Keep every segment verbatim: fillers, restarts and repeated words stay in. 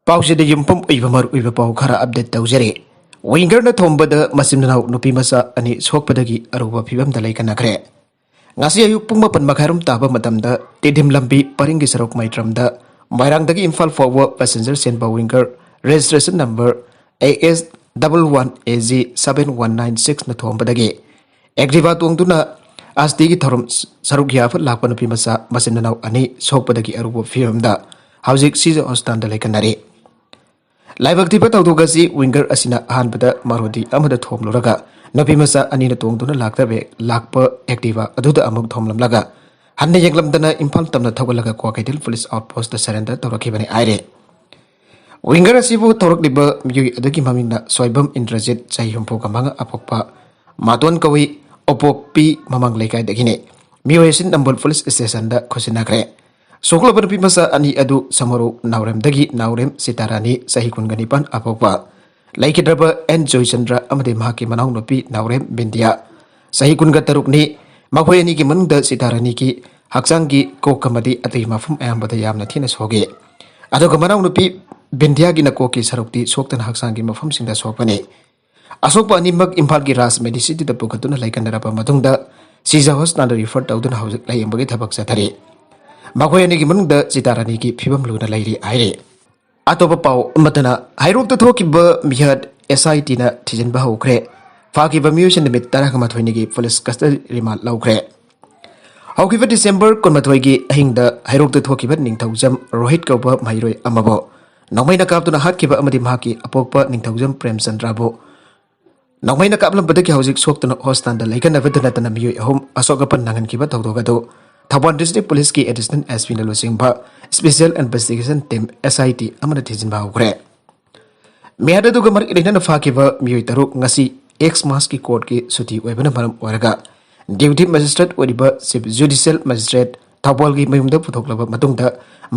ꯄꯥꯎꯁꯤꯗ ꯌꯨꯝꯐꯝ ꯑꯣꯏꯕ ꯃꯔꯨꯑꯣꯏꯕ ꯄꯥꯎ ꯈꯔ ꯑꯞꯗꯦꯠ ꯇꯧꯖꯔꯤ꯫ ꯋꯤꯡꯒꯔꯅ ꯊꯣꯝꯕꯗ ꯃꯆꯤꯟ ꯃꯅꯥꯎ ꯅꯨꯄꯤ ꯃꯆꯥ ꯑꯅꯤ ꯁꯣꯛꯄꯗꯒꯤ ꯑꯔꯨꯕ ꯐꯤꯕꯝꯗ ꯂꯩꯈꯠꯅꯈ꯭ꯔꯦ꯫ ꯉꯁꯤ ꯑꯌꯨꯛ ꯄꯨꯡ ꯃꯥꯄꯟ ꯃꯈꯥꯏꯔꯣꯝ ꯇꯥꯕ ꯃꯇꯝꯗ ꯇꯤꯗꯤꯝ ꯂꯝꯕꯤ ꯄꯔꯤꯡꯒꯤ ꯁꯔꯨꯛ ꯃꯩꯇ꯭ꯔꯝꯗ ꯃꯣꯏꯔꯥꯡꯗꯒꯤ ꯏꯝꯐꯥꯜ ꯐꯥꯎꯕ ꯄꯦꯁꯦꯟꯖꯔ ꯆꯦꯟꯕ ꯋꯤꯡꯒꯔ registration number A S double one A G seven one nine sixꯅ ꯊꯣꯝꯕꯗꯒꯤ Activa ꯇꯣꯡꯗꯨꯅ ꯑꯁꯇꯤꯒꯤ ꯊꯧꯔꯝ ꯁꯔꯨꯛ ꯌꯥꯕ ꯂꯥꯛꯄ ꯅꯨꯄꯤ ꯃꯆꯥ ꯃꯆꯤꯟ ꯃꯅꯥꯎ ꯑꯅꯤ ꯁꯣꯛꯄꯗꯒꯤ ꯑꯔꯨꯕ ꯐꯤꯕꯝꯗ ꯍꯧꯖꯤꯛ ꯁꯤꯖ ꯍꯣꯁꯄꯤꯇꯥꯜꯗ ꯂꯩꯈꯠꯅꯔꯤ꯫ ꯂꯥꯏꯕꯛ ꯊꯤꯕ ꯊꯧꯗꯣꯛ ꯑꯁꯤ ꯋꯤꯡꯒꯔ ꯑꯁꯤꯅ ꯑꯍꯥꯟꯕꯗ ꯃꯥꯔꯨꯇꯤ ꯑꯃꯗ ꯊꯣꯝꯂꯨꯔꯒ ꯅꯨꯄꯤ ꯃꯆꯥ ꯑꯅꯤꯅ ꯇꯣꯡꯗꯨꯅ ꯂꯥꯛꯇꯕ ꯂꯥꯛꯄ ꯑꯦꯛꯇꯤꯚꯥ ꯑꯗꯨꯗ ꯑꯃꯨꯛ ꯊꯣꯝꯂꯝꯂꯒ ꯍꯟꯅ ꯌꯦꯡꯂꯝꯗꯅ ꯏꯝꯐꯥꯜ ꯇꯝꯅ ꯊꯧꯒꯠꯂꯒ Kwakeithel police out post surrender ꯇꯧꯔꯛꯈꯤꯕꯅꯤ ꯍꯥꯏꯔꯦ꯫ ꯋꯤꯡꯒꯔ ꯑꯁꯤꯕꯨ ꯊꯧꯔꯛꯂꯤꯕ ꯃꯤꯑꯣꯏ ꯑꯗꯨꯒꯤ ꯃꯃꯤꯡꯅ ꯁꯣꯏꯕꯝ ꯏꯟꯗ꯭ꯔꯖꯤꯠ, ꯆꯍꯤ ꯍꯨꯝꯐꯨꯒ ꯃꯉꯥ ꯑꯄꯣꯛꯄ ꯃꯥꯇꯣꯟ ꯀꯧꯏ, ꯑꯣꯄꯣꯛꯄꯤ ꯃꯃꯥꯡ ꯂꯩꯀꯥꯏꯗꯒꯤꯅꯤ꯫ ꯃꯤꯑꯣꯏ ꯑꯁꯤ ꯅꯝꯕꯣꯜ ꯄꯨꯂꯤꯁ ꯁ꯭ꯇꯦꯁꯟꯗ ꯈꯨꯠꯁꯤꯟꯅꯈ꯭ꯔꯦ꯫ ꯁꯣꯛꯂꯕ ꯅꯨꯄꯤ ꯃꯆꯥ ꯑꯅꯤ ꯑꯗꯨ ꯁꯃꯨꯔꯧ ꯅꯥꯎꯔꯦꯝꯗꯒꯤ ꯅꯥꯎꯔꯦꯝ ꯁꯤꯇꯥꯔꯥꯅꯤ, ꯆꯍꯤ ꯀꯨꯟꯒ ꯅꯤꯄꯥꯟ ꯑꯄꯣꯛꯄ, ꯂꯩꯈꯤꯗ꯭ꯔꯕ ꯑꯦꯟ ꯖꯣꯏꯆꯟꯗ꯭ꯔ ꯑꯃꯗꯤ ꯃꯍꯥꯛꯀꯤ ꯃꯅꯥꯎꯅꯨꯄꯤ ꯅꯥꯎꯔꯦꯝ ꯕꯤꯟꯗꯤꯌꯥ, ꯆꯍꯤ ꯀꯨꯟꯒ ꯇꯔꯨꯛꯅꯤ꯫ ꯃꯈꯣꯏ ꯑꯅꯤꯒꯤ ꯃꯅꯨꯡꯗ ꯁꯤꯇꯥꯔꯥꯅꯤꯒꯤ ꯍꯛꯆꯥꯡꯒꯤ ꯀꯣꯛ ꯑꯃꯗꯤ ꯑꯇꯩ ꯃꯐꯝ ꯑꯌꯥꯝꯕꯗ ꯌꯥꯝꯅ ꯊꯤꯅ ꯁꯣꯛꯏ꯫ ꯑꯗꯨꯒ ꯃꯅꯥꯎꯅꯨꯄꯤ ꯕꯤꯟꯗꯤꯌꯥꯒꯤꯅ ꯀꯣꯛꯀꯤ ꯁꯔꯨꯛꯇꯤ ꯁꯣꯛꯇꯅ ꯍꯛꯆꯥꯡꯒꯤ ꯃꯐꯝꯁꯤꯡꯗ ꯁꯣꯛꯄꯅꯤ꯫ ꯑꯁꯣꯛꯄ ꯑꯅꯤꯃꯛ ꯏꯝꯐꯥꯜꯒꯤ ꯔꯥꯖ ꯃꯦꯗꯤꯁꯤꯇꯤꯗ ꯄꯨꯈꯠꯇꯨꯅ ꯂꯩꯈꯠꯅꯔꯕ ꯃꯇꯨꯡꯗ ꯁꯤꯖ ꯍꯣꯁꯄꯤꯇꯥꯜꯗ ꯔꯤꯐꯔ ꯇꯧꯗꯨꯅ ꯍꯧꯖꯤꯛ ꯂꯥꯌꯦꯡꯕꯒꯤ ꯊꯕꯛ ꯆꯠꯊꯔꯤ꯫ ꯃꯈꯣꯏ ꯑꯅꯤꯒꯤ ꯃꯅꯨꯡꯗ ꯁꯤꯇꯥꯔꯥꯅꯤꯒꯤ ꯐꯤꯕꯝ ꯂꯨꯅ ꯂꯩꯔꯤ ꯍꯥꯏꯔꯤ꯫ ꯑꯇꯣꯞꯄ ꯄꯥꯎ ꯑꯃꯠꯇꯅ, ꯍꯩꯔꯣꯛꯇ ꯊꯣꯛꯈꯤꯕ ꯃꯤꯍꯥꯠ S I Tꯅ ꯊꯤꯖꯤꯟꯕ ꯍꯧꯈ꯭ꯔꯦ꯫ ꯐꯥꯈꯤꯕ ꯃꯤꯑꯣꯏꯁꯤꯡ ꯅꯨꯃꯤꯠ ꯇꯔꯥꯃꯥꯊꯣꯏꯅꯤꯒꯤ ꯄꯨꯂꯤꯁ ꯀꯁꯇꯗꯤ ꯔꯤꯃꯥꯟ ꯂꯧꯈ꯭ꯔꯦ꯫ ꯍꯧꯈꯤꯕ ꯗꯤꯁꯦꯝꯕꯔ ꯀꯨꯟꯃꯥꯊꯣꯏꯒꯤ ꯑꯍꯤꯡꯗ ꯍꯩꯔꯣꯛꯇ ꯊꯣꯛꯈꯤꯕ ꯅꯤꯡꯊꯧꯖꯝ ꯔꯣꯍꯤꯠ ꯀꯧꯕ ꯃꯍꯩꯔꯣꯏ ꯑꯃꯕꯨ ꯅꯣꯡꯃꯩꯅ ꯀꯥꯞꯇꯨꯅ ꯍꯥꯠꯈꯤꯕ ꯑꯃꯗꯤ ꯃꯍꯥꯛꯀꯤ ꯑꯄꯣꯛꯄ ꯅꯤꯡꯊꯧꯖꯝ ꯄ꯭ꯔꯦꯝꯆꯟꯗ꯭ꯔꯕꯨ ꯅꯣꯡꯃꯩꯅ ꯀꯥꯞꯂꯝꯕꯗꯒꯤ ꯍꯧꯖꯤꯛ ꯁꯣꯛꯇꯨꯅ ꯍꯣꯁꯄꯤꯇꯥꯜꯗ ꯂꯩꯈꯠꯅꯕꯗ ꯅꯠꯇꯅ ꯃꯤꯑꯣꯏ ꯑꯍꯨꯝ ꯑꯁꯣꯛ ꯑꯄꯟ ꯅꯪꯍꯟꯈꯤꯕ ꯊꯧꯗꯣꯛ ꯑꯗꯨ ꯊꯧꯕꯥꯜ ꯗꯤꯁꯇ꯭ꯔꯤꯛ ꯄꯨꯂꯤꯁꯀꯤ ꯑꯦꯗꯤꯁꯅꯦꯜ S Pꯅ ꯂꯨꯆꯤꯡꯕ Special Investigation Team, S I T, ꯑꯃꯅ ꯊꯤꯖꯤꯟꯕ ꯍꯧꯈ꯭ꯔꯦ꯫ ꯃꯤꯍꯥꯠ ꯑꯗꯨꯒ ꯃꯔꯤ ꯂꯩꯅꯅ ꯐꯥꯈꯤꯕ ꯃꯤꯑꯣꯏ ꯇꯔꯨꯛ ꯉꯁꯤ X mass ꯀꯤ ꯀꯣꯔꯠꯀꯤ ꯁꯨꯇꯤ ꯑꯣꯏꯕꯅ ꯃꯔꯝ ꯑꯣꯏꯔꯒ ꯗ꯭ꯌꯨꯇꯤ ꯃꯦꯖꯤꯁꯇ꯭ꯔꯦꯠ ꯑꯣꯏꯔꯤꯕ ꯆꯤꯐ ꯖꯨꯗꯤꯁꯤꯌꯦꯜ ꯃꯦꯖꯤꯁꯇ꯭ꯔꯦꯠ ꯊꯧꯕꯥꯜꯒꯤ ꯃꯌꯨꯝꯗ ꯄꯨꯊꯣꯛꯂꯕ ꯃꯇꯨꯡꯗ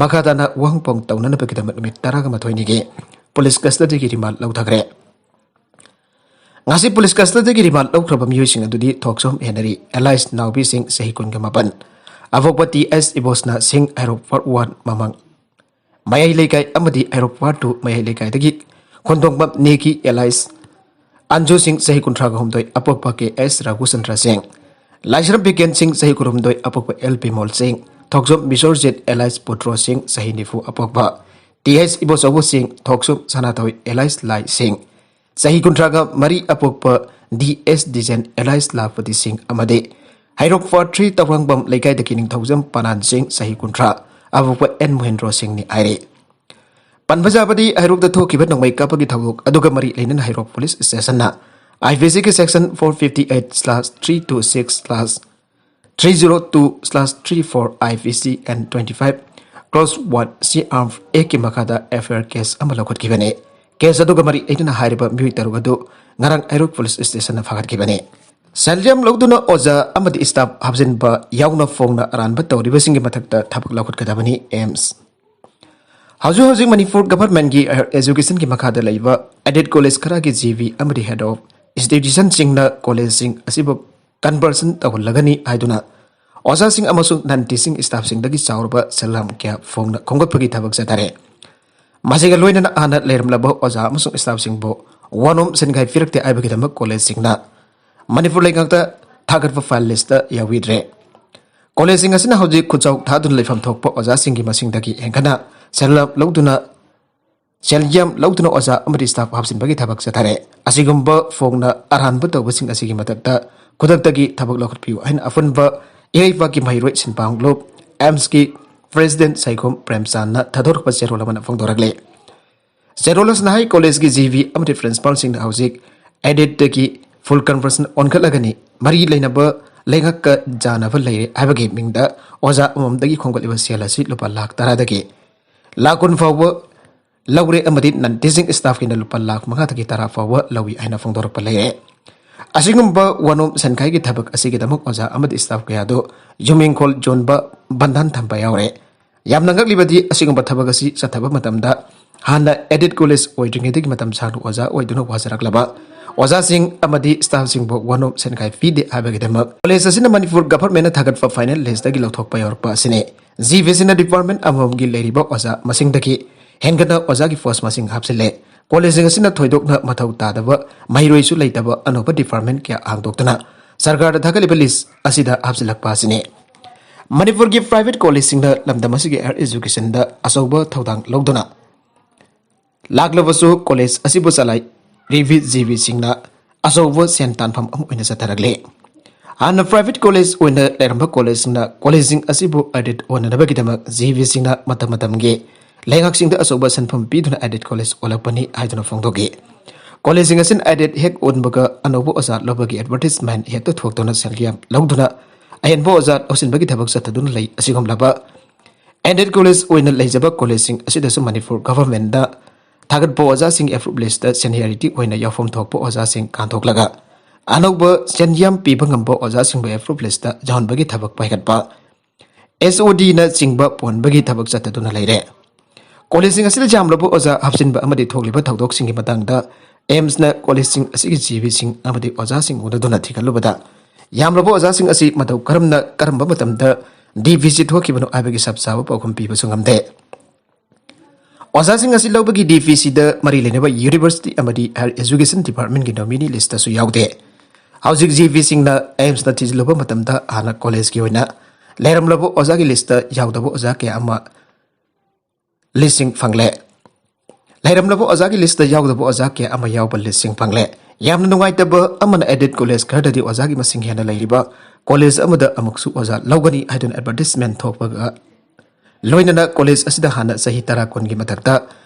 ꯃꯈꯥ ꯇꯥꯅ ꯋꯥꯍꯪ ꯄꯥꯎ ꯇꯧꯅꯅꯕꯒꯤꯗꯃꯛ ꯅꯨꯃꯤꯠ ꯇꯔꯥꯃꯥꯊꯣꯏꯅꯤꯒꯤ ꯄꯨꯂꯤꯁ ꯀꯁꯇꯗꯤꯒꯤ ꯔꯤꯃꯥꯟ ꯂꯧꯊꯈ꯭ꯔꯦ꯫ ꯉꯁꯤ ꯄꯨꯂꯤꯁ ꯀꯁꯇꯗꯤꯒꯤ ꯔꯤꯃꯥꯟ ꯂꯧꯈ꯭ꯔꯕ ꯃꯤꯑꯣꯏꯁꯤꯡ ꯑꯗꯨꯗꯤ ꯊꯣꯛꯆꯣꯝ ꯍꯦꯅꯔꯤ, alias ꯅꯥꯎꯕꯤ ꯁꯤꯡ, ꯆꯍꯤ ꯀꯨꯟꯒ ꯃꯥꯄꯟ, ꯑꯕꯣꯛꯄ T S ꯏꯕꯣꯁꯅꯥ ꯁꯤꯡ, ꯍꯩꯔꯣꯛ ꯐꯥꯔꯠ ꯋꯥꯟ ꯃꯃꯥꯡ ꯃꯌꯥꯏ ꯂꯩꯀꯥꯏ ꯑꯃꯗꯤ ꯍꯩꯔꯣꯛ ꯋꯥꯔꯗ ꯇꯨ ꯃꯌꯥꯏ ꯂꯩꯀꯥꯏꯗꯒꯤ ꯈꯣꯟꯗꯣꯡꯕꯝ ꯅꯦꯒꯤ ꯑꯦꯂꯥꯏꯁ ꯑꯟꯖꯨ ꯁꯤꯡ, ꯆꯍꯤ ꯀꯨꯟꯊ꯭ꯔꯥꯒ ꯍꯨꯝꯗꯣꯏ, ꯑꯄꯣꯛꯄ ꯀꯦ ꯑꯦꯁ ꯔꯘꯨꯆꯟꯗ꯭ꯔ ꯁꯤꯡ, ꯂꯥꯏꯁ꯭ꯔꯝ ꯕꯤꯀꯦꯟ ꯁꯤꯡ, ꯆꯍꯤ ꯀꯨꯟꯍꯨꯝꯗꯣꯏ, ꯑꯄꯣꯛꯄ ꯑꯦꯜ ꯕꯤꯃꯣꯜ ꯁꯤꯡ, ꯊꯣꯛꯆꯣꯝ ꯕꯤꯁ꯭ꯋꯔꯖꯤꯠ ꯑꯦꯂꯥꯏꯁ ꯄꯨꯇ꯭ꯔꯣ ꯁꯤꯡ, ꯆꯍꯤ ꯅꯤꯐꯨ, ꯑꯄꯣꯛꯄ ꯇꯤ ꯑꯩꯆ ꯏꯕꯣꯆꯧꯕ ꯁꯤꯡ, ꯊꯣꯛꯆꯣꯝ ꯁꯅꯥꯊꯣꯏ ꯑꯦꯂꯥꯏꯁ ꯂꯥꯏ ꯁꯤꯡ, ꯆꯍꯤ ꯀꯨꯟꯊ꯭ꯔꯥꯒ ꯃꯔꯤ, ꯑꯄꯣꯛꯄ ꯗꯤ ꯑꯦꯁ ꯗꯤꯖꯦꯟ ꯑꯦꯂꯥꯏꯁ ꯂꯥꯄꯇꯤ ꯁꯤꯡ ꯑꯃꯗꯤ ꯍꯩꯔꯣꯛ ꯋꯥꯔꯗ ꯊ꯭ꯔꯤ ꯇꯧꯔꯥꯡꯕꯝ ꯂꯩꯀꯥꯏꯗꯒꯤ ꯅꯤꯡꯊꯧꯖꯝ ꯄꯅꯥꯟ ꯁꯤꯡ, ꯆꯍꯤ ꯀꯨꯟꯊ꯭ꯔꯥ, ꯑꯄꯣꯛꯄ ꯑꯦꯟ ꯃꯣꯍꯦꯟꯗ꯭ꯔꯣ ꯁꯤꯡꯅꯤ ꯍꯥꯏꯔꯤ꯫ ꯄꯟꯕ ꯌꯥꯕꯗꯤ, ꯍꯩꯔꯣꯛꯇ ꯊꯣꯛꯈꯤꯕ ꯅꯣꯡꯃꯩ ꯀꯥꯞꯄꯒꯤ ꯊꯧꯗꯣꯛ ꯑꯗꯨꯒ ꯃꯔꯤ ꯂꯩꯅꯅ ꯍꯩꯔꯣꯛ ꯄꯨꯂꯤꯁ ꯁ꯭ꯇꯦꯁꯟꯅ ꯑꯥꯏ ꯄꯤ ꯁꯤꯒꯤ section four fifty eight slash three two six slash three zero two slash three four I P C and twenty five clause one C R A ꯀꯤ ꯃꯈꯥꯗ F I R case ꯑꯃ ꯂꯧꯈꯠꯈꯤꯕꯅꯤ꯫ Case ꯑꯗꯨꯒ ꯃꯔꯤ ꯂꯩꯅꯅ ꯍꯥꯏꯔꯤꯕ ꯃꯤꯑꯣꯏ ꯇꯔꯨꯛ ꯑꯗꯨ ꯉꯔꯥꯡ ꯍꯩꯔꯣꯛ ꯄꯨꯂꯤꯁ ꯁ꯭ꯇꯦꯁꯟꯅ ꯐꯥꯒꯠꯈꯤꯕꯅꯤ꯫ ꯁꯦꯜ ꯌꯥꯝ ꯂꯧꯗꯨꯅ ꯑꯣꯖꯥ ꯑꯃꯗꯤ staff ꯍꯥꯞꯆꯤꯟꯕ ꯌꯥꯎꯅ ꯐꯣꯡꯅ ꯑꯔꯥꯟꯕ ꯇꯧꯔꯤꯕꯁꯤꯡꯒꯤ ꯃꯊꯛꯇ ꯊꯕꯛ ꯂꯧꯈꯠꯀꯗꯕꯅꯤ, ꯑꯦꯝꯁ꯫ ꯍꯧꯖꯤꯛ ꯍꯧꯖꯤꯛ ꯃꯅꯤꯄꯨꯔ ꯒꯚꯔꯟꯃꯦꯟꯠꯀꯤ higher educationꯒꯤ ꯃꯈꯥꯗ ꯂꯩꯕ aided college ꯈꯔꯒꯤ G V ꯑꯃꯗꯤ head of institutionꯁꯤꯡꯅ collegeꯁꯤꯡ ꯑꯁꯤꯕꯨ conversion ꯇꯧꯍꯜꯂꯒꯅꯤ ꯍꯥꯏꯗꯨꯅ ꯑꯣꯖꯥꯁꯤꯡ ꯑꯃꯁꯨꯡ non teaching staffꯁꯤꯡꯗꯒꯤ ꯆꯥꯎꯔꯕ ꯁꯦꯜ ꯌꯥꯝ ꯀꯌꯥ ꯐꯣꯡꯅ ꯈꯣꯝꯒꯠꯄꯒꯤ ꯊꯕꯛ ꯆꯠꯊꯔꯦ꯫ ꯃꯁꯤꯒ ꯂꯣꯏꯅꯅ ꯍꯥꯟꯅ ꯂꯩꯔꯝꯂꯕ ꯑꯣꯖꯥ ꯑꯃꯁꯨꯡ staffꯁꯤꯡꯕꯨ one home ꯁꯦꯟꯈꯥꯏ ꯄꯤꯔꯛꯇꯦ ꯍꯥꯏꯕꯒꯤꯗꯃꯛ collegeꯁꯤꯡꯅ ꯃꯅꯤꯄꯨꯔ ꯂꯩꯉꯥꯛꯇ ꯊꯥꯒꯠꯄ file listꯇ ꯌꯥꯎꯕꯤꯗ꯭ꯔꯦ꯫ Collegeꯁꯤꯡ ꯑꯁꯤꯅ ꯍꯧꯖꯤꯛ ꯈꯨꯠꯆꯥꯎ ꯊꯥꯗꯨꯅ ꯂꯩꯐꯝ ꯊꯣꯛꯄ ꯑꯣꯖꯥꯁꯤꯡꯒꯤ ꯃꯁꯤꯡꯗꯒꯤ ꯍꯦꯟꯒꯠꯅ ꯁꯦꯜ ꯂꯧꯗꯨꯅ, ꯁꯦꯜ ꯌꯥꯝ ꯂꯧꯗꯨꯅ ꯑꯣꯖꯥ ꯑꯃꯗꯤ staff ꯍꯥꯞꯆꯤꯟꯕꯒꯤ ꯊꯕꯛ ꯆꯠꯊꯔꯦ꯫ ꯑꯁꯤꯒꯨꯝꯕ ꯐꯣꯡꯅ ꯑꯔꯥꯟꯕ ꯇꯧꯕꯁꯤꯡ ꯑꯁꯤꯒꯤ ꯃꯊꯛꯇ ꯈꯨꯗꯛꯇꯒꯤ ꯊꯕꯛ ꯂꯧꯈꯠꯄꯤꯌꯨ ꯍꯥꯏꯅ ꯑꯄꯨꯟꯕ ꯏꯔꯩꯄꯥꯛꯀꯤ ꯃꯍꯩꯔꯣꯏ ꯁꯤꯟꯕ ꯀꯥꯡꯂꯨꯞ, ꯑꯦꯝꯁꯀꯤ president ꯁꯥꯏꯈꯣꯝ ꯄ꯭ꯔꯦꯝꯆꯥꯟꯅ ꯊꯥꯗꯣꯔꯛꯄ ꯆꯦꯔꯣꯜ ꯑꯃꯅ ꯐꯣꯡꯗꯣꯔꯛꯂꯤ꯫ ꯆꯦꯔꯣꯜ ꯑꯁꯤꯅ ꯍꯥꯏ, collegeꯀꯤ G V ꯑꯃꯗꯤ principalꯁꯤꯡꯅ ꯍꯧꯖꯤꯛ aidedꯇꯒꯤ full conversion ꯑꯣꯟꯈꯠꯂꯒꯅꯤ, ꯃꯔꯤ ꯂꯩꯅꯕ ꯂꯩꯉꯥꯛꯀ ꯆꯥꯟꯅꯕ ꯂꯩꯔꯦ ꯍꯥꯏꯕꯒꯤ ꯃꯤꯡꯗ ꯑꯣꯖꯥ ꯑꯃꯃꯝꯗꯒꯤ ꯈꯣꯝꯒꯠꯂꯤꯕ ꯁꯦꯜ ꯑꯁꯤ ꯂꯨꯄꯥ ꯂꯥꯈ ꯇꯔꯥꯗꯒꯤ ꯂꯥꯈ ꯀꯨꯟ ꯐꯥꯎꯕ ꯂꯧꯔꯦ ꯑꯃꯗꯤ non teaching staffꯀꯤꯅ ꯂꯨꯄꯥ ꯂꯥꯈ ꯃꯉꯥꯗꯒꯤ ꯇꯔꯥ ꯐꯥꯎꯕ ꯂꯧꯏ ꯍꯥꯏꯅ ꯐꯣꯡꯗꯣꯔꯛꯄ ꯂꯩꯔꯦ꯫ ꯑꯁꯤꯒꯨꯝꯕ one home ꯁꯦꯟꯈꯥꯏꯒꯤ ꯊꯕꯛ ꯑꯁꯤꯒꯤꯗꯃꯛ ꯑꯣꯖꯥ ꯑꯃꯗꯤ staff ꯀꯌꯥꯗꯨ ꯌꯨꯝ ꯏꯪꯈꯣꯜ ꯌꯣꯟꯕ, ꯕꯟꯙꯟ ꯊꯝꯕ ꯌꯥꯎꯔꯦ꯫ ꯌꯥꯝꯅ ꯉꯛꯂꯤꯕꯗꯤ, ꯑꯁꯤꯒꯨꯝꯕ ꯊꯕꯛ ꯑꯁꯤ ꯆꯠꯊꯕ ꯃꯇꯝꯗ ꯍꯥꯟꯅ aided college ꯑꯣꯏꯗ꯭ꯔꯤꯉꯩꯗꯒꯤ ꯃꯇꯝ ꯁꯥꯡꯅ ꯑꯣꯖꯥ ꯑꯣꯏꯗꯨꯅ ꯋꯥꯖꯔꯛꯂꯕ ꯑꯣꯖꯥꯁꯤꯡ ꯑꯃꯗꯤ staffꯁꯤꯡꯕꯨ one home ꯁꯦꯟꯈꯥꯏ ꯄꯤꯗꯦ ꯍꯥꯏꯕꯒꯤꯗꯃꯛ college ꯑꯁꯤꯅ ꯃꯅꯤꯄꯨꯔ governmentꯅ ꯊꯥꯒꯠꯄ final listꯇꯒꯤ ꯂꯧꯊꯣꯛꯄ ꯌꯥꯎꯔꯛꯄ ꯑꯁꯤꯅꯤ꯫ ꯖꯤ ꯚꯤ ꯁꯤꯅ ꯗꯤꯄꯥꯔꯠꯃꯦꯟ ꯑꯃꯃꯝꯒꯤ ꯂꯩꯔꯤꯕ ꯑꯣꯖꯥ ꯃꯁꯤꯡꯗꯒꯤ ꯍꯦꯟꯒꯠꯅ ꯑꯣꯖꯥꯒꯤ ꯄꯣꯁ ꯃꯁꯤꯡ ꯍꯥꯞꯆꯤꯜꯂꯦ꯫ ꯀꯣꯂꯦꯖꯁꯤꯡ ꯑꯁꯤꯅ ꯊꯣꯏꯗꯣꯛꯅ ꯃꯊꯧ ꯇꯥꯗꯕ ꯃꯍꯩꯔꯣꯏꯁꯨ ꯂꯩꯇꯕ ꯑꯅꯧꯕ ꯗꯤꯄꯥꯔꯠꯃꯦꯟ ꯀꯌꯥ ꯍꯥꯡꯗꯣꯛꯇꯨꯅ ꯁꯔꯀꯥꯔꯗ ꯊꯥꯒꯠꯂꯤꯕ ꯂꯤꯁ ꯑꯁꯤꯗ ꯍꯥꯞꯆꯤꯜꯂꯛꯄ ꯑꯁꯤꯅꯤ꯫ ꯃꯅꯤꯄꯨꯔꯒꯤ ꯄ꯭ꯔꯥꯏꯚꯦꯠ ꯀꯣꯂꯦꯖꯁꯤꯡꯅ ꯂꯝꯗꯝ ꯑꯁꯤꯒꯤ ꯍꯥꯌꯔ ꯑꯦꯖꯨꯀꯦꯁꯟꯗ ꯑꯆꯧꯕ ꯊꯧꯗꯥꯡ ꯂꯧꯗꯨꯅ ꯂꯥꯛꯂꯕꯁꯨ, ꯀꯣꯂꯦꯖ ꯑꯁꯤꯕꯨ ꯆꯂꯥꯏꯔꯤꯕꯤ ꯖꯤ ꯚꯤ ꯁꯤꯡꯅ ꯑꯆꯧꯕ ꯁꯦꯟ ꯇꯥꯟꯐꯝ ꯑꯃ ꯑꯣꯏꯅ ꯆꯠꯊꯔꯛꯂꯤ꯫ ꯍꯥꯟꯅ ꯄ꯭ꯔꯥꯏꯚꯦꯠ ꯀꯣꯂꯦꯖ ꯑꯣꯏꯅ ꯂꯩꯔꯝꯕ ꯀꯣꯂꯦꯖꯁꯤꯡꯅ ꯀꯣꯂꯦꯖꯁꯤꯡ ꯑꯁꯤꯕꯨ ꯑꯦꯗꯦꯠ ꯑꯣꯟꯅꯅꯕꯒꯤꯗꯃꯛ ꯖꯤ ꯚꯤ ꯁꯤꯡꯅ ꯃꯇꯝ ꯃꯇꯝꯒꯤ ꯂꯩꯉꯥꯛꯁꯤꯡꯗ ꯑꯆꯧꯕ ꯁꯦꯟꯐꯝ ꯄꯤꯗꯨꯅ ꯑꯦꯗꯦꯠ ꯀꯣꯂꯦꯖ ꯑꯣꯜꯂꯛꯄꯅꯤ ꯍꯥꯏꯗꯨꯅ ꯐꯣꯡꯗꯣꯛꯈꯤ꯫ ꯀꯣꯂꯦꯖꯁꯤꯡ ꯑꯁꯤꯅ ꯑꯦꯗꯦꯠ ꯍꯦꯛ ꯑꯣꯟꯕꯒ ꯑꯅꯧꯕ ꯑꯣꯖꯥ ꯂꯧꯕꯒꯤ ꯑꯦꯗꯚꯔꯇꯤꯁꯃꯦꯟ ꯍꯦꯛꯇ ꯊꯣꯛꯇꯨꯅ ꯁꯦꯜꯒꯤ ꯌꯥꯝ ꯂꯧꯗꯨꯅ ꯑꯍꯦꯟꯕ ꯑꯣꯖꯥ ꯂꯧꯁꯤꯟꯕꯒꯤ ꯊꯕꯛ ꯆꯠꯊꯗꯨꯅ ꯂꯩ꯫ ꯑꯁꯤꯒꯨꯝꯂꯕ ꯑꯦꯗꯦꯠ ꯀꯣꯂꯦꯖ ꯑꯣꯏꯅ ꯂꯩꯖꯕ ꯀꯣꯂꯦꯖꯁꯤꯡ ꯑꯁꯤꯗꯁꯨ ꯃꯅꯤꯄꯨꯔ ꯒꯚꯔꯟꯃꯦꯟꯠꯅ ꯊꯥꯒꯠꯄ ꯑꯣꯖꯥꯁꯤꯡ ꯑꯦꯄ꯭ꯔꯨꯞ ꯂꯤꯁꯇ ꯁꯦꯅꯤꯌꯔꯤꯇꯤ ꯑꯣꯏꯅ ꯌꯥꯎꯐꯝ ꯊꯣꯛꯄ ꯑꯣꯖꯥꯁꯤꯡ ꯀꯥꯟꯊꯣꯛꯂꯒ ꯑꯅꯧꯕ ꯁꯦꯟ ꯌꯥꯝ ꯄꯤꯕ ꯉꯝꯕ ꯑꯣꯖꯥꯁꯤꯡꯕꯨ ꯑꯦꯄ꯭ꯔꯨꯞ ꯂꯤꯁꯇ ꯌꯥꯎꯍꯟꯕꯒꯤ ꯊꯕꯛ ꯄꯥꯏꯈꯠꯄ ꯑꯦꯁ ꯑꯣ ꯗꯤꯅꯆꯤꯡꯕ ꯄꯣꯟꯕꯒꯤ ꯊꯕꯛ ꯆꯠꯊꯗꯨꯅ ꯂꯩꯔꯦ꯫ ꯀꯣꯂꯦꯖꯁꯤꯡ ꯑꯁꯤꯗ ꯌꯥꯝꯂꯕ ꯑꯣꯖꯥ ꯍꯥꯞꯆꯤꯟꯕ ꯑꯃꯗꯤ ꯊꯣꯛꯂꯤꯕ ꯊꯧꯗꯣꯛꯁꯤꯡꯒꯤ ꯃꯇꯥꯡꯗ ꯑꯦꯝꯁꯅ ꯀꯣꯂꯦꯖꯁꯤꯡ ꯑꯁꯤꯒꯤ ꯖꯤ ꯚꯤꯁꯤꯡ ꯑꯃꯗꯤ ꯑꯣꯖꯥꯁꯤꯡ ꯎꯅꯗꯨꯅ ꯊꯤꯒꯠꯂꯨꯕꯗ, ꯌꯥꯝꯂꯕ ꯑꯣꯖꯥꯁꯤꯡ ꯑꯁꯤ ꯃꯇꯧ ꯀꯔꯝꯅ, ꯀꯔꯝꯕ ꯃꯇꯝꯗ ꯗꯤ ꯚꯤ ꯁꯤ ꯊꯣꯛꯈꯤꯕꯅꯣ ꯍꯥꯏꯕꯒꯤ ꯆꯞ ꯆꯥꯕ ꯄꯥꯎꯈꯨꯝ ꯄꯤꯕꯁꯨ ꯉꯝꯗꯦ꯫ ꯑꯣꯖꯥꯁꯤꯡ ꯑꯁꯤ ꯂꯧꯕꯒꯤ ꯗꯤ ꯚꯤ ꯁꯤꯗ ꯃꯔꯤ ꯂꯩꯅꯕ ꯌꯨꯅꯤꯚꯔꯁꯤꯇꯤ ꯑꯃꯗꯤ ꯍꯥꯌꯔ ꯑꯦꯖꯨꯀꯦꯁꯟ ꯗꯤꯄꯥꯔꯠꯃꯦꯟꯒꯤ ꯅꯣꯃꯤꯅꯤ ꯂꯤꯁꯇꯁꯨ ꯌꯥꯎꯗꯦ꯫ ꯍꯧꯖꯤꯛ ꯖꯤ ꯚꯤ ꯁꯤꯡꯅ ꯑꯦꯝꯁꯇ ꯊꯤꯖꯤꯜꯂꯨꯕ ꯃꯇꯝꯗ ꯍꯥꯟꯅ ꯀꯣꯂꯦꯖꯀꯤ ꯑꯣꯏꯅ ꯂꯩꯔꯝꯂꯕ ꯑꯣꯖꯥꯒꯤ ꯂꯤꯁꯇ ꯌꯥꯎꯗꯕ ꯑꯣꯖꯥ ꯀꯌꯥ ꯑꯃ ꯂꯤꯁꯁꯤꯡ ꯐꯪꯂꯦ꯫ ꯂꯩꯔꯝꯂꯕ ꯑꯣꯖꯥꯒꯤ ꯂꯤꯁꯇ ꯌꯥꯎꯗꯕ ꯑꯣꯖꯥ ꯀꯌꯥ ꯑꯃ ꯌꯥꯎꯕ ꯂꯤꯁꯁꯤꯡ ꯐꯪꯂꯦ꯫ ꯌꯥꯝꯅ ꯅꯨꯡꯉꯥꯏꯇꯕ ꯑꯃꯅ, ꯑꯦꯗꯦꯠ ꯀꯣꯂꯦꯖ ꯈꯔꯗꯗꯤ ꯑꯣꯖꯥꯒꯤ ꯃꯁꯤꯡ ꯍꯦꯟꯅ ꯂꯩꯔꯤꯕ ꯀꯣꯂꯦꯖ ꯑꯃꯗ ꯑꯃꯨꯛꯁꯨ ꯑꯣꯖꯥ ꯂꯧꯒꯅꯤ ꯍꯥꯏꯗꯨꯅ ꯑꯦꯗꯚꯔꯇꯤꯁꯃꯦꯟ ꯊꯣꯛꯄꯒ ꯂꯣꯏꯅꯅ ꯀꯣꯂꯦꯖ ꯑꯁꯤꯗ ꯍꯥꯟꯅ ꯆꯍꯤ ꯇꯔꯥ ꯀꯨꯟꯒꯤ ꯃꯊꯛꯇ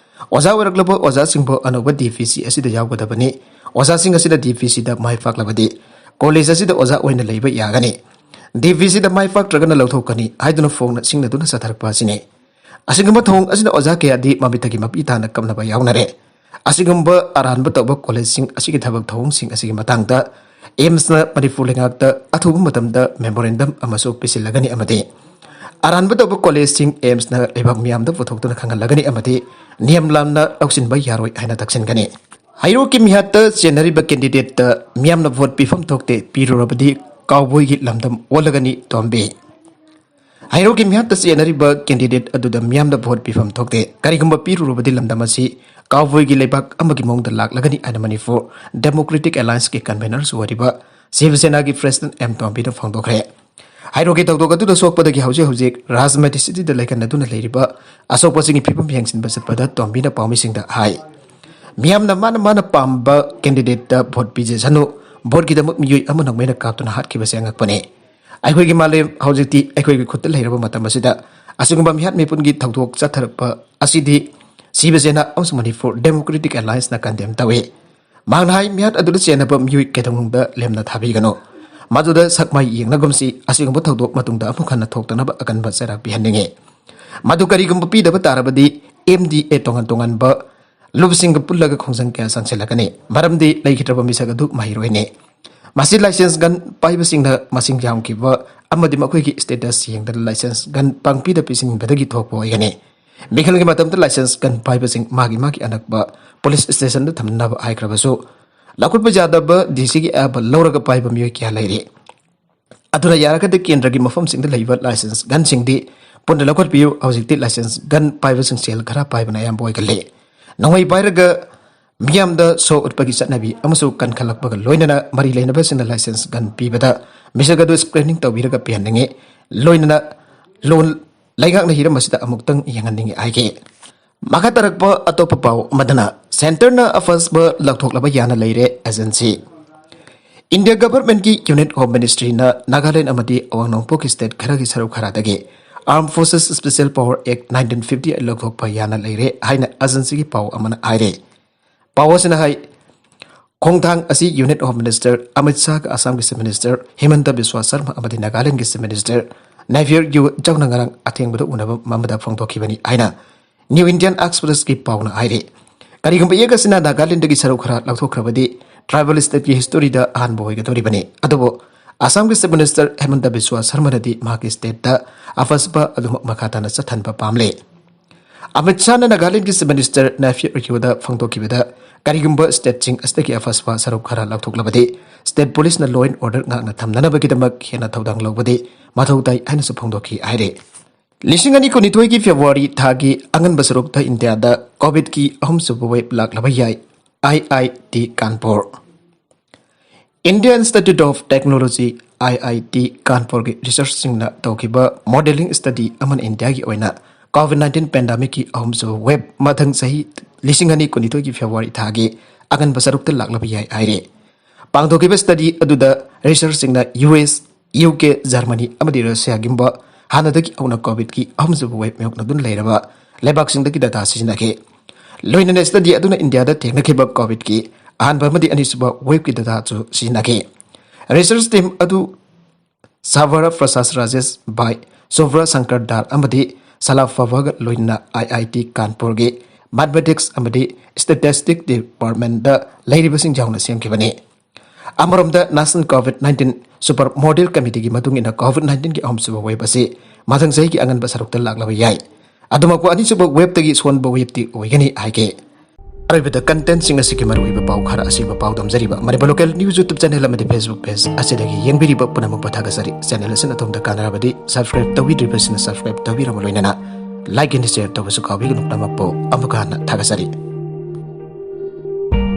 ꯑꯣꯖꯥ ꯑꯣꯏꯔꯛꯂꯕ ꯑꯣꯖꯥꯁꯤꯡꯕꯨ ꯑꯅꯧꯕ ꯗꯤ ꯚꯤ ꯁꯤ ꯑꯁꯤꯗ ꯌꯥꯎꯒꯗꯕꯅꯤ꯫ ꯑꯣꯖꯥꯁꯤꯡ ꯑꯁꯤꯅ ꯗꯤ ꯚꯤ ꯁꯤꯗ ꯃꯥꯏ ꯄꯥꯛꯂꯕꯗꯤ ꯀꯣꯂꯦꯖ ꯑꯁꯤꯗ ꯑꯣꯖꯥ ꯑꯣꯏꯅ ꯂꯩꯕ ꯌꯥꯒꯅꯤ꯫ ꯗꯤ ꯚꯤ ꯁꯤꯗ ꯃꯥꯏ ꯄꯥꯛꯇ꯭ꯔꯒꯅ ꯂꯧꯊꯣꯛꯀꯅꯤ ꯍꯥꯏꯗꯨꯅ ꯐꯣꯡꯅ ꯁꯤꯡꯅꯗꯨꯅ ꯆꯠꯊꯔꯛꯄ ꯑꯁꯤꯅꯤ꯫ ꯑꯁꯤꯒꯨꯝꯕ ꯊꯧꯑꯣꯡ ꯑꯁꯤꯅ ꯑꯣꯖꯥ ꯀꯌꯥꯗꯤ ꯃꯃꯤꯠꯇꯒꯤ ꯃꯄꯤ ꯇꯥꯅ ꯀꯞꯅꯕ ꯌꯥꯎꯅꯔꯦ꯫ ꯑꯁꯤꯒꯨꯝꯕ ꯑꯔꯥꯟꯕ ꯇꯧꯕ ꯀꯣꯂꯦꯖꯁꯤꯡ ꯑꯁꯤꯒꯤ ꯊꯕꯛ ꯊꯧꯑꯣꯡꯁꯤꯡ ꯑꯁꯤꯒꯤ ꯃꯇꯥꯡꯗ ꯑꯦꯝꯁꯅ ꯃꯅꯤꯄꯨꯔ ꯂꯩꯉꯥꯛꯇ ꯑꯊꯨꯕ ꯃꯇꯝꯗ ꯃꯦꯃꯣꯔꯦꯟꯗꯝ ꯑꯃꯁꯨ ꯄꯤꯁꯤꯜꯂꯒꯅꯤ ꯑꯃꯗꯤ ꯑꯔꯥꯟꯕ ꯇꯧꯕ ꯀꯣꯂꯦꯖꯁꯤꯡ ꯑꯦꯝꯁꯅ ꯂꯩꯕꯥꯛ ꯃꯤꯌꯥꯝꯗ ꯄꯨꯊꯣꯛꯇꯨꯅ ꯈꯪꯍꯜꯂꯒꯅꯤ ꯑꯃꯗꯤ ꯅꯤꯌꯝ ꯂꯥꯟꯅ ꯂꯧꯁꯤꯟꯕ ꯌꯥꯔꯣꯏ ꯍꯥꯏꯅ ꯇꯛꯁꯤꯟꯒꯅꯤ꯫ ꯍꯩꯔꯣꯛꯀꯤ ꯃꯤꯍꯥꯠꯇ ꯆꯦꯟꯅꯔꯤꯕ ꯀꯦꯟꯗꯤꯗꯦꯠꯇ ꯃꯤꯌꯥꯝꯅ ꯚꯣꯠ ꯄꯤꯐꯝ ꯊꯣꯛꯇꯦ, ꯄꯤꯔꯨꯔꯕꯗꯤ ꯀꯥꯎꯕꯣꯏꯒꯤ ꯂꯝꯗꯝ ꯑꯣꯜꯂꯒꯅꯤ ꯇꯣꯝꯕꯤ꯫ ꯍꯩꯔꯣꯛꯀꯤ ꯃꯤꯍꯥꯠꯇ ꯆꯦꯟꯅꯔꯤꯕ candidate ꯑꯗꯨꯗ ꯃꯤꯌꯥꯝꯅ vote ꯄꯤꯐꯝ ꯊꯣꯛꯇꯦ꯫ ꯀꯔꯤꯒꯨꯝꯕ ꯄꯤꯔꯨꯔꯕꯗꯤ ꯂꯝꯗꯝ ꯑꯁꯤ cowboyꯒꯤ ꯂꯩꯕꯥꯛ ꯑꯃꯒꯤ ꯃꯑꯣꯡꯗ ꯂꯥꯛꯂꯒꯅꯤ ꯍꯥꯏꯅ ꯃꯅꯤꯄꯨꯔ Democratic Allianceꯀꯤ convenerꯁꯨ ꯑꯣꯏꯔꯤꯕ ꯁꯤꯕ ꯁꯦꯅꯥꯒꯤ president ꯑꯦꯝ ꯇꯣꯝꯕꯤꯅ ꯐꯣꯡꯗꯣꯛꯈ꯭ꯔꯦ꯫ ꯍꯩꯔꯣꯛꯀꯤ ꯊꯧꯗꯣꯛ ꯑꯗꯨꯗ ꯁꯣꯛꯄꯗꯒꯤ ꯍꯧꯖꯤꯛ ꯍꯧꯖꯤꯛ ꯔꯥꯖꯃꯩꯇꯤ cityꯗ ꯂꯩꯈꯟꯅꯗꯨꯅ ꯂꯩꯔꯤꯕ ꯑꯁꯣꯛꯄꯁꯤꯡꯒꯤ ꯐꯤꯕꯝ ꯌꯦꯡꯁꯤꯟꯕ ꯆꯠꯄꯗ ꯇꯣꯝꯕꯤꯅ ꯄꯥꯎꯃꯤꯁꯤꯡꯗ ꯍꯥꯏ, ꯃꯤꯌꯥꯝꯅ ꯃꯥꯅ ꯃꯥꯅ ꯄꯥꯝꯕ candidateꯇ vote ꯄꯤꯖꯁꯅꯨ, voteꯀꯤꯗꯃꯛ ꯃꯤꯑꯣꯏ ꯑꯃ ꯅꯣꯡꯃꯩꯅ ꯀꯥꯞꯇꯨꯅ ꯍꯥꯠꯈꯤꯕꯁꯦ ꯑꯉꯛꯄꯅꯦ꯫ ꯑꯩꯈꯣꯏꯒꯤ ꯃꯥꯂꯦꯝ ꯍꯧꯖꯤꯛꯇꯤ ꯑꯩꯈꯣꯏꯒꯤ ꯈꯨꯠꯇ ꯂꯩꯔꯕ ꯃꯇꯝ ꯑꯁꯤꯗ ꯑꯁꯤꯒꯨꯝꯕ ꯃꯤꯍꯥꯠ ꯃꯤꯄꯨꯟꯒꯤ ꯊꯧꯗꯣꯛ ꯆꯠꯊꯔꯛꯄ ꯑꯁꯤꯗꯤ ꯁꯤꯕ ꯁꯦꯅꯥ ꯑꯃꯁꯨꯡ ꯃꯅꯤꯄꯨꯔ Democratic Allianceꯅ condemn ꯇꯧꯏ꯫ ꯃꯍꯥꯛꯅ ꯍꯥꯏ, ꯃꯤꯍꯥꯠ ꯑꯗꯨꯗ ꯆꯦꯟꯅꯕ ꯃꯤꯑꯣꯏ ꯀꯩꯗꯧꯅꯨꯡꯗ ꯂꯦꯝꯅ ꯊꯥꯕꯤꯒꯅꯨ꯫ ꯃꯗꯨꯗ ꯁꯛꯃꯥꯏ ꯌꯦꯡꯅꯒꯨꯝꯁꯤ, ꯑꯁꯤꯒꯨꯝꯕ ꯊꯧꯗꯣꯛ ꯃꯇꯨꯡꯗ ꯑꯃꯨꯛ ꯍꯟꯅ ꯊꯣꯛꯇꯅꯕ ꯑꯀꯟꯕ ꯆꯩꯔꯥꯛ ꯄꯤꯍꯟꯅꯤꯡꯏ꯫ ꯃꯗꯨ ꯀꯔꯤꯒꯨꯝꯕ ꯄꯤꯗꯕ ꯇꯥꯔꯕꯗꯤ M D A ꯇꯣꯉꯥꯟ ꯇꯣꯉꯥꯟꯕ ꯂꯨꯞꯁꯤꯡꯒ ꯄꯨꯜꯂꯒ ꯈꯣꯡꯖꯪ ꯀꯌꯥ ꯆꯪꯁꯤꯜꯂꯛꯀꯅꯤ, ꯃꯔꯝꯗꯤ ꯂꯩꯈꯤꯗ꯭ꯔꯕ ꯃꯤꯁꯛ ꯑꯗꯨ ꯃꯍꯩꯔꯣꯏꯅꯤ꯫ ꯃꯁꯤ license gun ꯄꯥꯏꯕꯁꯤꯡꯅ ꯃꯁꯤꯡ ꯌꯥꯝꯈꯤꯕ ꯑꯃꯗꯤ ꯃꯈꯣꯏꯒꯤ status ꯌꯦꯡꯗꯅ license gun ꯄꯪꯄꯤꯗ ꯄꯤꯁꯤꯟꯕꯗꯒꯤ ꯊꯣꯛꯄ ꯑꯣꯏꯒꯅꯤ꯫ ꯃꯤꯈꯜꯒꯤ ꯃꯇꯝꯗ license gun ꯄꯥꯏꯕꯁꯤꯡ ꯃꯥꯒꯤ ꯃꯥꯒꯤ ꯑꯅꯛꯄ police stationꯗ ꯊꯝꯅꯕ ꯍꯥꯏꯈ꯭ꯔꯕꯁꯨ, ꯂꯧꯈꯠꯄ ꯌꯥꯗꯕ DCꯒꯤ ꯑꯌꯥꯕ ꯂꯧꯔꯒ ꯄꯥꯏꯕ ꯃꯤꯑꯣꯏ ꯀꯌꯥ ꯂꯩꯔꯤ꯫ ꯑꯗꯨꯅ ꯌꯥꯔꯒꯗꯤ ꯀꯦꯟꯗ꯭ꯔꯒꯤ ꯃꯐꯝꯁꯤꯡꯗ ꯂꯩꯕ license gunꯁꯤꯡꯗꯤ ꯄꯨꯟꯅ ꯂꯧꯈꯠꯄꯤꯌꯨ꯫ ꯍꯧꯖꯤꯛꯇꯤ license gun ꯄꯥꯏꯕꯁꯤꯡ ꯁꯦꯜ ꯈꯔ ꯄꯥꯏꯕꯅ ꯑꯌꯥꯝꯕ ꯑꯣꯏꯒꯜꯂꯤ꯫ ꯅꯣꯡꯃꯩ ꯄꯥꯏꯔꯒ ꯃꯤꯌꯥꯝꯗ show ꯎꯠꯄꯒꯤ ꯆꯠꯅꯕꯤ ꯑꯃꯁꯨ ꯀꯟꯈꯠꯂꯛꯄꯒ ꯂꯣꯏꯅꯅ ꯃꯔꯤ ꯂꯩꯅꯕꯁꯤꯡꯅ license gun ꯄꯤꯕꯗ ꯃꯤꯁꯛ ꯑꯗꯨ screening ꯇꯧꯕꯤꯔꯒ ꯄꯤꯍꯟꯅꯤꯡꯏ꯫ ꯂꯣꯏꯅꯅ ꯂꯣꯟ ꯂꯩꯉꯥꯛꯅ ꯍꯤꯔꯝ ꯑꯁꯤꯗ ꯑꯃꯨꯛꯇꯪ ꯌꯦꯡꯍꯟꯅꯤꯡꯏ ꯍꯥꯏꯈꯤ꯫ ꯃꯈꯥ ꯇꯥꯔꯛꯄ ꯑꯇꯣꯞꯄ ꯄꯥꯎ ꯑꯃꯗꯅ, centreꯅ ꯑꯐꯁꯕ ꯂꯧꯊꯣꯛꯂꯕ ꯌꯥꯅ ꯂꯩꯔꯦ agency꯫ India governmentꯀꯤ Union Home Ministryꯅ Nagaland ꯑꯃꯗꯤ ꯑꯋꯥꯡ ꯅꯣꯡꯄꯣꯛꯀꯤ state ꯈꯔꯒꯤ ꯁꯔꯨꯛ ꯈꯔꯗꯒꯤ Armed Forces Special Power Act nineteen fifty ꯂꯧꯊꯣꯛꯄ ꯌꯥꯅ ꯂꯩꯔꯦ ꯍꯥꯏꯅ agencyꯒꯤ ꯄꯥꯎ ꯑꯃꯅ ꯍꯥꯏꯔꯦ꯫ ꯄꯥꯎ ꯑꯁꯤꯅ ꯍꯥꯏ, ꯈꯣꯡꯊꯥꯡ ꯑꯁꯤ Union Home Minister ꯑꯃꯤꯠ ꯁꯥꯍꯒ ꯑꯁꯥꯝꯒꯤ Chief Minister ꯍꯤꯃꯟꯇ ꯕꯤꯁ꯭ꯋꯥ ꯁꯔꯃ ꯑꯃꯗꯤ ꯅꯥꯒꯥꯂꯦꯟꯒꯤ Chief Minister ꯅꯥꯏꯐꯤꯌꯔ ꯒ꯭ꯌꯨ ꯆꯧꯅ ꯉꯔꯥꯡ ꯑꯊꯦꯡꯕꯗ ꯎꯅꯕ ꯑꯃꯗ ꯐꯣꯡꯗꯣꯛꯈꯤꯕꯅꯤ ꯍꯥꯏꯅ New Indian Expressꯀꯤ ꯄꯥꯎꯅ ꯍꯥꯏꯔꯤ꯫ ꯀꯔꯤꯒꯨꯝꯕ act ꯑꯁꯤꯅ ꯅꯥꯒꯥꯂꯦꯟꯗꯒꯤ ꯁꯔꯨꯛ ꯈꯔ ꯂꯧꯊꯣꯛꯈ꯭ꯔꯕꯗꯤ tribal stateꯀꯤ historyꯗ ꯑꯍꯥꯟꯕ ꯑꯣꯏꯒꯗꯧꯔꯤꯕꯅꯤ꯫ ꯑꯗꯨꯕꯨ ꯑꯁꯥꯝꯒꯤ Chief Minister ꯍꯤꯃꯟꯇ ꯕꯤꯁ꯭ꯋꯥ ꯁꯔꯃꯅꯗꯤ ꯃꯍꯥꯛꯀꯤ stateꯇ ꯑꯐꯁꯕ ꯑꯗꯨꯃꯛ ꯃꯈꯥ ꯇꯥꯅ ꯆꯠꯍꯟꯕ ꯄꯥꯝꯂꯦ꯫ ꯑꯃꯤꯠ ꯁꯥꯍꯅ ꯅꯥꯒꯥꯂꯦꯟꯒꯤ Chief Minister ꯅꯥꯏꯐꯤꯌꯔ ꯒ꯭ꯌꯨꯗ ꯐꯣꯡꯗꯣꯛꯈꯤꯕꯗ, ꯀꯔꯤꯒꯨꯝꯕ stateꯁꯤꯡ ꯑꯁꯤꯗꯒꯤ ꯑꯐꯕ ꯁꯔꯨꯛ ꯈꯔ ꯂꯧꯊꯣꯛꯂꯕꯗꯤ state policeꯅ law and order ꯉꯥꯛꯅ ꯊꯝꯅꯅꯕꯒꯤꯗꯃꯛ ꯍꯦꯟꯅ ꯊꯧꯗꯥꯡ ꯂꯧꯕꯗꯤ ꯃꯊꯧ ꯇꯥꯏ ꯍꯥꯏꯅꯁꯨ ꯐꯣꯡꯗꯣꯛꯈꯤ ꯍꯥꯏꯔꯤ꯫ ꯂꯤꯁꯤꯡ ꯑꯅꯤ ꯀꯨꯟꯅꯤꯊꯣꯏꯒꯤ February ꯊꯥꯒꯤ ꯑꯉꯟꯕ ꯁꯔꯨꯛꯇ ꯏꯟꯗꯤꯌꯥꯗ COVIDꯀꯤ ꯑꯍꯨꯝꯁꯨꯕ wave ꯂꯥꯛꯂꯕ ꯌꯥꯏ, IIT Kanpur. Indian Institute of Technology, IIT ꯀꯥꯟꯄꯨꯔꯒꯤ researchꯁꯤꯡꯅ ꯇꯧꯈꯤꯕ modelling study ꯑꯃꯅ ꯏꯟꯗꯤꯌꯥꯒꯤ ꯑꯣꯏꯅ COVID nineteen pandemicꯀꯤ ꯑꯍꯨꯝꯁꯨꯕ wave ꯃꯊꯪ ꯆꯍꯤ ꯂꯤꯁꯤꯡ ꯑꯅꯤ ꯀꯨꯟꯅꯤꯊꯣꯏꯒꯤ February ꯊꯥꯒꯤ ꯑꯉꯟꯕ ꯁꯔꯨꯛꯇ ꯂꯥꯛꯂꯕ ꯌꯥꯏ ꯍꯥꯏꯔꯤ꯫ ꯄꯥꯡꯊꯣꯛꯈꯤꯕ study ꯑꯗꯨꯗ researchꯁꯤꯡꯅ US, UK, Germany ꯑꯃꯗꯤ Russiaꯒꯨꯝꯕ ꯍꯥꯟꯅꯗꯒꯤ ꯍꯧꯅ COVIDꯀꯤ ꯑꯍꯨꯝꯁꯨꯕ wave ꯃꯥꯌꯣꯛꯅꯗꯨꯅ ꯂꯩꯔꯕ ꯂꯩꯕꯥꯛꯁꯤꯡꯗꯒꯤ data ꯁꯤꯖꯤꯟꯅꯈꯤ꯫ ꯂꯣꯏꯅꯅ study ꯑꯗꯨꯅ ꯏꯟꯗꯤꯌꯥꯗ ꯊꯦꯡꯅꯈꯤꯕ COVIDꯀꯤ ꯑꯍꯥꯟꯕ ꯑꯃꯗꯤ ꯑꯅꯤꯁꯨꯕ waveꯀꯤ dataꯁꯨ ꯁꯤꯖꯤꯟꯅꯈꯤ꯫ Research team ꯑꯗꯨ ꯁꯥꯚꯔ ꯄ꯭ꯔꯁꯥꯁ ꯔꯥꯖꯦꯁ ꯚꯥꯏ, ꯁꯣꯚ꯭ꯔ ꯁꯪꯀꯔ ꯙꯥꯔ ꯑꯃꯗꯤ ꯁꯂꯥ ꯐꯥꯚꯒ ꯂꯣꯏꯅꯅ IIT ꯀꯥꯟꯄꯨꯔꯒꯤ Mathematics ꯑꯃꯗꯤ Statistics Departmentꯗ ꯂꯩꯔꯤꯕꯁꯤꯡ ꯌꯥꯎꯅ ꯁꯦꯝꯈꯤꯕꯅꯤ꯫ ꯑꯃꯔꯣꯝꯗ National COVID nineteen Super Model Committeeꯒꯤ ꯃꯇꯨꯡ ꯏꯟꯅ COVID nineteenꯒꯤ ꯑꯍꯨꯝꯁꯨꯕ wave ꯑꯁꯤ ꯃꯊꯪ ꯆꯍꯤꯒꯤ ꯑꯉꯟꯕ ꯁꯔꯨꯛꯇ ꯂꯥꯛꯂꯕ ꯌꯥꯏ꯫ ꯑꯗꯨꯃꯛꯄꯨ ꯑꯅꯤꯁꯨꯕ waveꯇꯒꯤ ꯁꯣꯟꯕ waveꯇꯤ ꯑꯣꯏꯒꯅꯤ ꯍꯥꯏꯈꯤ꯫ ꯑꯔꯣꯏꯕꯗ contentꯁꯤꯡ ꯑꯁꯤꯒꯤ ꯃꯔꯨꯑꯣꯏꯕ ꯄꯥꯎ ꯈꯔ ꯑꯁꯤꯕ ꯄꯥꯎ ꯗꯝꯖꯔꯤꯕ Manipur Local News YouTube channel ꯑꯃꯗꯤ Facebook page ꯑꯁꯤꯗꯒꯤ ꯌꯦꯡꯕꯤꯔꯤꯕ ꯄꯨꯝꯅꯃꯛꯄꯨ ꯊꯥꯒꯠꯆꯔꯤ꯫ Channel ꯑꯁꯤꯅ ꯑꯗꯣꯝꯗ ꯀꯥꯟꯅꯔꯕꯗꯤ subscribe ꯇꯧꯕꯤꯗ꯭ꯔꯤꯕꯁꯤꯡꯅ subscribe ꯇꯧꯕꯤꯔꯕ ꯂꯣꯏꯅꯅ like and share ꯇꯧꯕꯁꯨ ꯀꯥꯎꯕꯤꯒꯅꯨ꯫ ꯄꯨꯝꯅꯃꯛꯄꯨ ꯑꯃꯨꯛꯀ ꯍꯟꯅ ꯊꯥꯒꯠꯆꯔꯤ꯫